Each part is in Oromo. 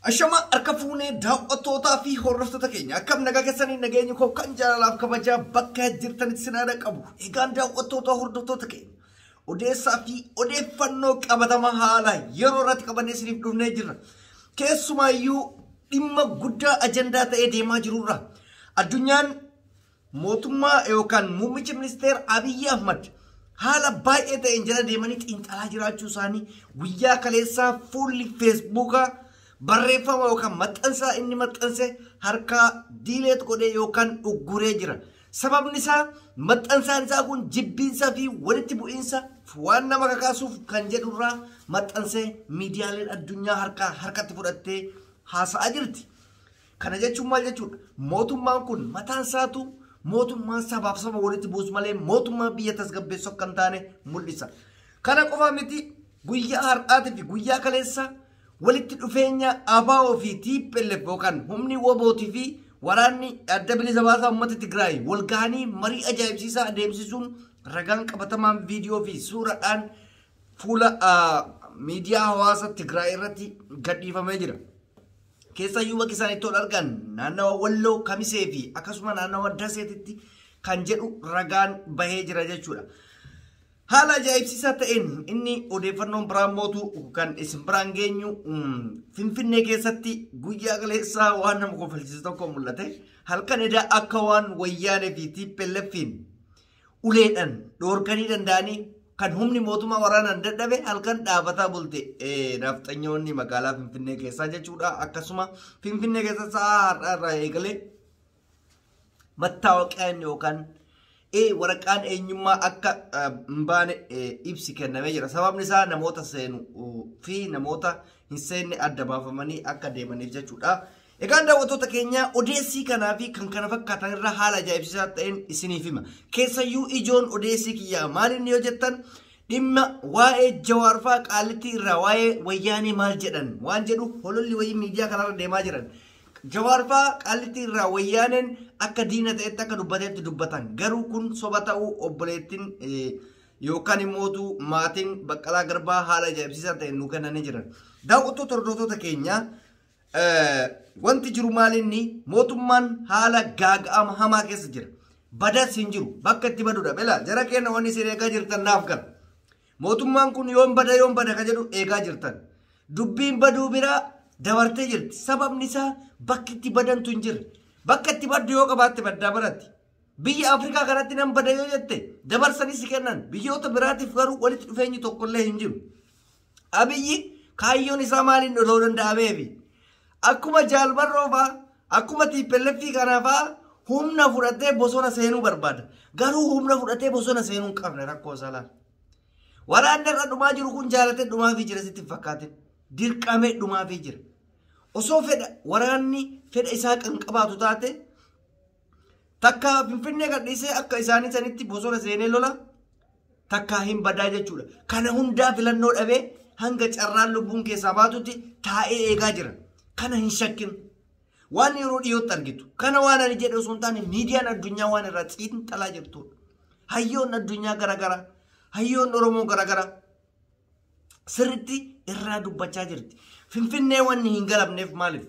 Ashama harka fuunee daawwattootaa fi hordoftoota keenya akkam nagaa keessanii nageenyi koo kan jaalalaaf kabajaa bakka jirtanitti sinaadha qabu. Egaan daawwattoota hordoftoota keenya odeessaa fi odeeffannoo qabatama haala yeroo irratti qabannee isiniif dhufnee jirra. Keessumaayyuu dhimma guddaa ajandaa ta'ee deemaa jirurra. Addunyaan mootummaa yookaan muummichi ministeera Abiyyi Ahmad haala baay'ee ta'een jala deemanii xiinxalaa jiraachuu isaanii guyyaa kaleessaa fuulli feesbuukaa barreeffama yookaan maxxansaa inni maxxanse harkaa diileet godhee yookaan ugguree jira. Sababni isaa maxxansaan isaa kun jibbiinsa fi walitti bu'iinsa waan nama kakaasuuf kan jedhurraa maxxansee miidiyaaleen addunyaa harkaa harkatti fudhattee haasa'aa jirti. Kana jechuun maal jechuudha? Mootummaan kun mataan isaatu mootummaa sabaaf saba walitti buusu malee mootummaa biyya tasgabbeessu akka hin taane mul'isa. Kana qofa miti, guyyaa har'aatii fi guyyaa kaleessa walitti dhufeenya ABO fi TPLF yookaan humni WBOtii fi waraanni adda bilisa baasaa uummata Tigraay wal gahanii marii ajaa'ibsiisaa adeemsisuun ragaan qabatamaan viidiyoo fi suuraadhaan fuula miidiyaa hawaasa Tigraay irratti gadhiifamee jira. Keessayyuu bakki isaan itti ol argan naannawa Walloo, Kamisee fi akkasuma naannawa Daseetitti kan jedhu ragaan bahee jira jechuudha. Haala ajaa'ibsiisaa ta'een inni odeeffannoon biraan mootu kan isin biraan geenyu Finfinnee keessatti guyyaa kaleessaa waan nama kofalchiisu tokko mul'ate. Halkan edaa akka waan wayyaanee fi TPLF'n uleedhaan dhoorkanii danda'anii kan humni mootummaa waraanaan dadhabe halkan dhaabataa bulte nafxanyoonni magaalaa Finfinnee keessaa jechuudha. Akkasuma Finfinnee keessa sa'a har'aa irraa eegalee mattaawaqaan yookaan waraqaan eenyummaa akka hin baane ibsi kennamee jira. Sababni isaa namoota seenu fi namoota hin seenne adda baafamanii akka deemaniif jechuudha. Egaan daawwattoota keenya odeessii kanaa fi kan kana fakkaatan irraa haala ajaa'ibsiisaa ta'een isiniif hima. Keessayyuu ijoon odeessii kiyyaa maal inni yoo jettan, dhimma waa'ee Jawaarfaa Qaallittii irraa waa'ee wayyaanee maal jedhan waan jedhu hololli wayii miidiyaa kanarra deemaa jiran. Jawaarfaa Qaallittii irraa wayyaaneen akka diina ta'etti akka dubbateetti dubbatan, garuu kun soba ta'uu obboleettiin yookaan immootu maatiin Baqqalaa Garbaa haala ajaa'ibsiisaa ta'een nuu kennanii jiran. Daawwattoota hordoftoota keenya, wanti jiru maalinni mootummaan haala gaaga'ama hamaa keessa jira. Badas hin jiru, bakka itti badudha. Bela jara keenya, wanni isin eegaa jirtan naaf gala. Mootummaan kun yoom bada, yoom bada ka jedhu eegaa jirtan. Dubbiin baduu biraa dabartee jirti. Sababni isaa bakki itti badantu hin jirre. Bakka itti baddu yoo qabaatte baddaa baratti. Biyya Afrikaa kanatti nan bada yoo jette dabarsanii si kennan. Biyyoota biraatiif garuu walitti dhufeenyi tokkollee hin jiru. Abiyyi kaayyoon isaa maaliin odoo danda'ameefi? Akkuma Jaalbarroo fa'aa, akkuma TPLF kanaa fa'aa humna fudhatee bosona seenuu barbaada. Garuu humna fudhatee bosona seenuu hin qabne, rakkoo isaa laala. Waraanni irra dhumaa jiru kun jaalatee dhumaafii jira sitti hin fakkaatin. Dirqamee dhumaafii jira. Osoo fedha waraanni fedha isaa kan qabaatu taate takka Finfinnee gadhiisee akka isaanii sanitti bosona seenee lola, takka hin badaa jechuudha. Kana hundaa filannoo dhabee hanga carraan lubbuun keessaa baatutti taa'ee eegaa jira. Kana hin shakkin. Waan yeroo dhiyootti argitu. Kana waan ani jedhe osoo hin taane miidiyaan addunyaa waan irraa xiinxalaa jirtudha. Hayyoon addunyaa garaagaraa, hayyoon Oromoo garaagaraa sirriitti irraa dubbachaa jirti. Finfinnee wanni hin galamneef maaliif?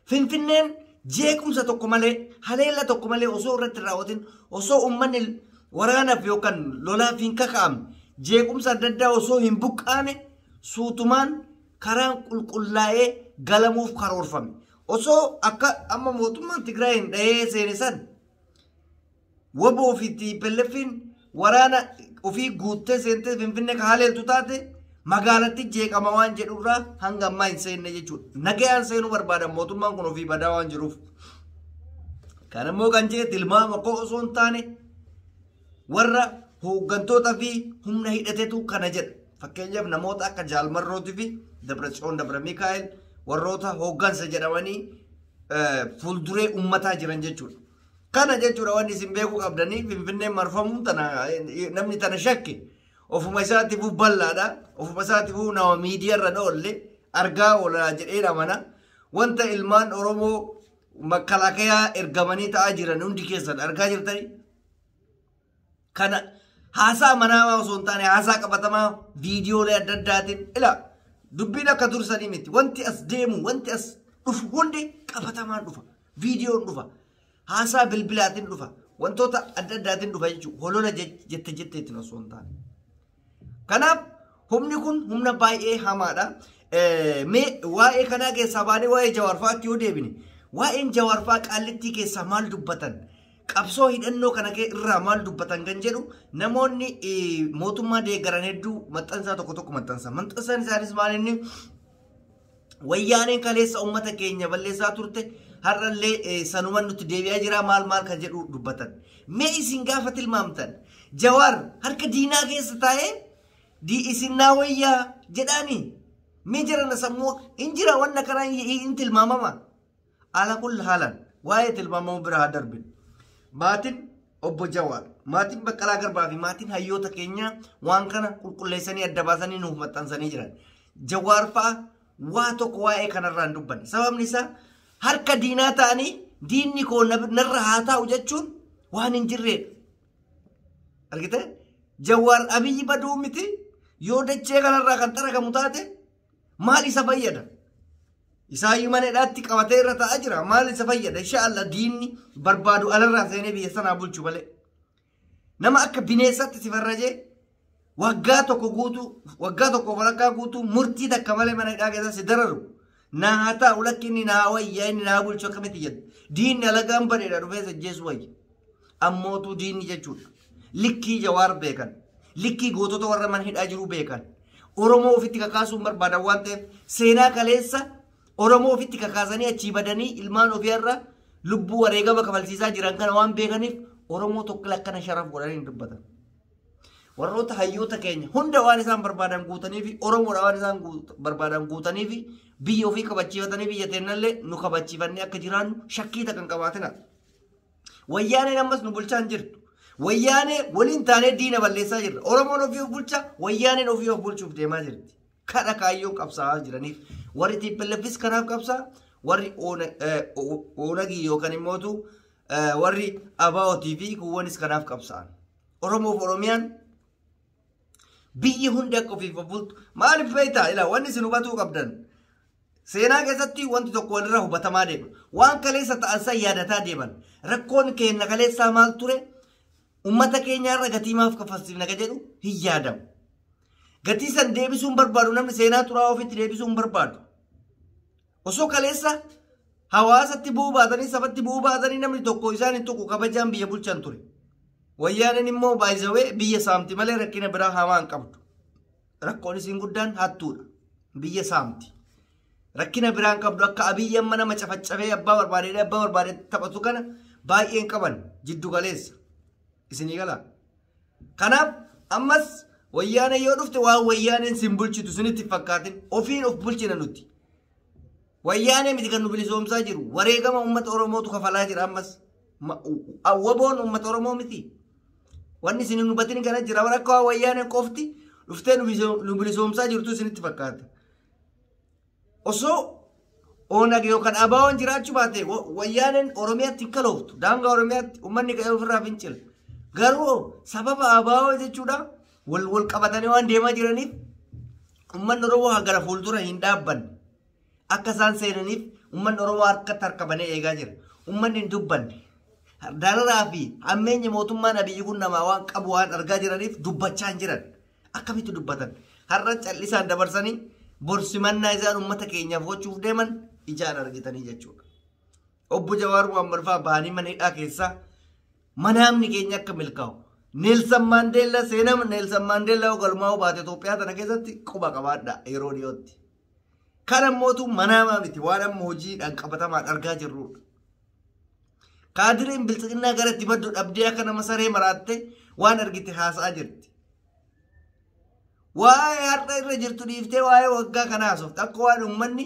Finfinneen jeequmsa tokko malee, haleella tokko malee osoo irratti raawwatin, osoo uummanni waraanaaf yookaan lolaaf hin kaka'amne, jeequmsa adda addaa osoo hin buqqaane suutumaan karaan qulqullaa'ee galamuuf karoorfame. Osoo akka amma mootummaan Tigraay hin dhahee seene san WBO fi TPLF'n waraana ofii guuttee seentee Finfinnee ka haleeltu taate magaalatti jeeqama waan jedhurraa hanga ammaa hin seenne jechuudha. Nagayaan seenuu barbaadan, mootummaan kun ofii badaa waan jiruuf. Kan immoo kan jee tilmaama koo osoo hin taane warra hooggantoota fi humna hidhatetu kana jedha. Fakkeenyaaf namoota akka Jaalmarrootii fi Dabratsiyoon Dabra Mikaa'el warroota hooggansa jedhamanii fuulduree uummataa jiran jechuudha. Kana jechuudha wanni isin beekuu qabdanii, Finfinneen marfamuun tana namni tana shakke ofuma isaatiifuu bal'aadha. Ofuma isaatiifuu nama miidiyaa irra oolle argaa oola jedhee amana. Wanta ilmaan Oromoo makkalaakayaa ergamanii ta'aa jiran hundi keessan argaa jirtanii. Kana haasaa manaa osoo hin taane haasaa qabatamaa viidiyoolee adda addaatiin ila Dubbiin akka dursanii miti. Wanti as deemu, wanti as dhufu hundi qabatamaan dhufa. Viidiyoon dhufa. Haasaa bilbilaatiin dhufa. Wantoota adda addaatiin dhufa jechuudha. Holola jette jetteetiin osoo hin taane. Kanaaf humni kun humna baay'ee hamaadha. Mee waa'ee kanaa keessaa baanee waa'ee Jawaar fa'aatti yoo deebine, waa'een Jawaar fa'a Qaallittii keessaa maal dubbatan? Qabsoo hidhannoo kana irraa maal dubbatan kan jedhu namoonni mootummaa deeggaran hedduu maxxansaa tokko tokko maxxansa. Maxxansaan isaanis maal inni wayyaaneen kaleessa uummata keenya balleessaa turte har'allee sanuman nutti deebi'aa jira maal maal kan jedhu dubbatan. Mee isin gaafa tilmaamtan Jawaar harka diinaa keessa taa'ee isin naa wayyaa jedhaanii mee jirana sammuu hin jira wanna kanaa hin tilmaamama. Ala kulla haalaan waa'ee tilmaamamuu bira haa darbinu. Maatiin obbo Jawaar, maatiin Baqqalaa Garbaa fi maatiin hayyoota keenyaa waan kana qulqulleessanii adda baasanii nuuf maxxansanii jiran. Jawaar fa'a waa tokko waa'ee kanarraa hin dubbanne. Sababni isaa harka diinaa ta'anii diinni koo narra haa taa'u jechuun waan hin jirredha. Argitee? Jawaar Abiyyi baduu miti yoo dachee kanarraa kan xaragamu taate maal isa fayyada? Isaayyuu mana hidhaatti qabatee irra taa'aa jira. Maal isa fayyada? Insha Allah diinni barbaadu alarraa seenee biyya sanaa bulchu malee. Nama akka bineensatti si farrajee waggaa tokko guutuu, waggaa tokko walakkaa guutuu murtii takka malee mana hidhaa keessa si dararu. Naa haa taa'u lakki inni naa wayya inni naa bulchu akkamitti jedhu. Diinni alagaan badeedha dhufee sajjeessu wayya. Ammootuu diinni jechuudha. Likkii Jawaar beekan. Likkii gootota warra mana hidhaa jiru beekan. Oromoo ofitti kakaasuun barbaadan waan ta'eef seenaa kaleessa Oromoo ofitti kakaasanii achii badanii ilmaan ofii irra lubbuu wareegama kafalsiisaa jiran kana waan beekaniif Oromoo tokko lakkana sharaf godhanii hin dubbatan. Warroota hayyoota keenya hunda waan isaan barbaadan guutanii fi Oromoodha waan isaan barbaadan guutanii fi biyya ofii kabachiifatanii biyya teennallee nu kabachiifannee akka jiraannu shakkii takka hin qabaatina. Wayyaaneen ammas nu bulchaa hin jirtu. Wayyaanee waliin taanee diina balleessaa jirra. Oromoon ofii of bulcha, wayyaaneen ofii of bulchuuf deemaa jirti. Kadha kaayyoon qabsaa'aa jiraniif. Warri TPLFis kanaaf qabsaa, warri Oonagii yookaan immootu warri ABO'tii fi kuuwwanis kanaaf qabsaa'an. Oromoof Oromiyaan biyyi hundi akka ofiif of bultu. Maaliif beektaa? Ilaa wanni isin hubatuu qabdan. Seenaa keessatti wanti tokko walirraa hubatamaa deema. Waan kaleessa ta'an san yaadataa deeman. Rakkoon keenya kaleessaa maal ture? Uummata keenya irra gatii maaf kaffalsiifna ka jedhu hin yaadamu. Gatii san deebisuu hin barbaadu namni seenaa xuraa'aa ofitti deebisuu hin barbaadu. Osoo kaleessa hawaasatti bu'uu baatanii sabatti bu'uu baatanii namni tokko isaan hin tuqu kabajaan biyya bulchan ture. Wayyaaneen immoo baay'isawee biyya saamti malee rakkina biraa hamaa hin qabdu. Rakkoon isiin guddaan hattuudha. Biyya saamti. Rakkina biraa hin qabdu akka Abiyyi amma nama cafaccafee abbaa barbaadee abbaa barbaadee taphatu kana baay'een qaban jiddu galeessa. Isinii galaa. Kanaaf ammas wayyaanee yoo dhufte waan wayyaaneen sin bulchitu sinitti hin fakkaatin ofiin of bulchina nuti. Wayyaanee miti kan nu bilisoomsaa jiru wareegama uummata Oromootu kafalaa jira ammas. Waboon uummata Oromoo miti. Wanni isin hin hubatin kana jira akka waan wayyaaneen qofti dhuftee nu bilisoomsaa jirtu isinitti fakkaata. Osoo Oonag yookaan ABO'n jiraachuu baate wayyaaneen Oromiyaatti hin kalooftu. Daangaa Oromiyaatti uummanni ka'ee ofirraa fincila. Garuu sababa ABO jechuudha wal wal qabatanii waan deemaa jiraniif uummanni Oromoo gara fuuldura hin dhaabbanne. Akka isaan seenaniif uummanni Oromoo harkatti harka banee eegaa jira. Uummanni hin dubbanne. Dararaa fi hammeenya mootummaan Abiyyi kun namaa waan qabu waan argaa jiraniif dubbachaa hin jiran. Akkamitti dubbatan? Har'a callisaan dabarsanii borsimannaa isaan uummata keenyaaf gochuuf deeman ijaan argitanii jechuudha. Obbo Jawaar Mohammad fa'aa bahanii mana hidhaa keessaa manaamni keenya akka milkaa'u. Neelsan Maandeellaa seenaa Neelsan Maandeellaa galmaa'uu baate Itoophiyaa tana keessatti quba qabaadha yeroo dhiyootti. Kan ammootu manaamaa miti waan amma hojiidhaan qabatamaan argaa jirrudha. Kaadireen biltsiginnaa gara itti baddu dhabdee akka nama saree maraatte waan argite haasa'aa jirti. Waa'ee har'a irra jirtu dhiiftee waa'ee waggaa kanaa haasofte akka waan uummanni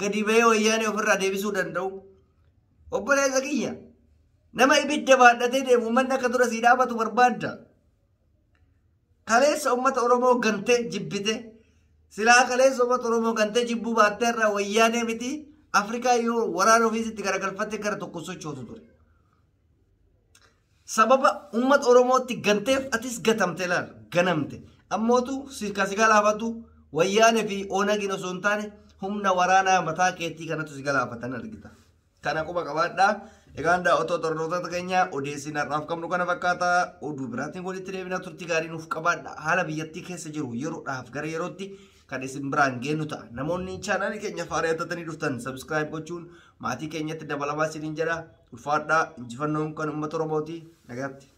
gadi bahee wayyaanee ofirraa deebisuu danda'u. Obboleessa kiyya nama ibidda baadhatee deemu uummanni akka dura sii dhaabatu barbaadda. Kaleessa uummata Oromoo gantee jibbite silaa kaleessa uummata Oromoo gantee jibbuu baattee irraa wayyaanee miti Afrikaa yoo waraana ofiisitti garagalfattee gara tokko sochootu ture. Sababa uummata Oromootti ganteef atis gatamte laal ganamte. Ammootu si kasi galaafatu Wayyaanee fi Oonagiin osoo hin taane humna waraanaa mataa keetii kanatu si galaafatan argita. Kana quba qabaadhaa. Egaan daawwattoota hordoftoota keenya, odeessiin har'aaf qabnu kana fakkaata. Oduu biraatiin walitti deebina, turtii gaarii nuuf qabaadha. Haala biyyattii keessa jiru yeroodhaaf gara yerootti kan isin biraan geennu ta'a. Namoonni chaanaalii keenya faaraa tatanii dhuftan subscribe gochuun maatii keenyatti dabalamaa isiniin jedha. Ulfaadhaa, injifannoon kan uummata Oromooti. Nagaatti.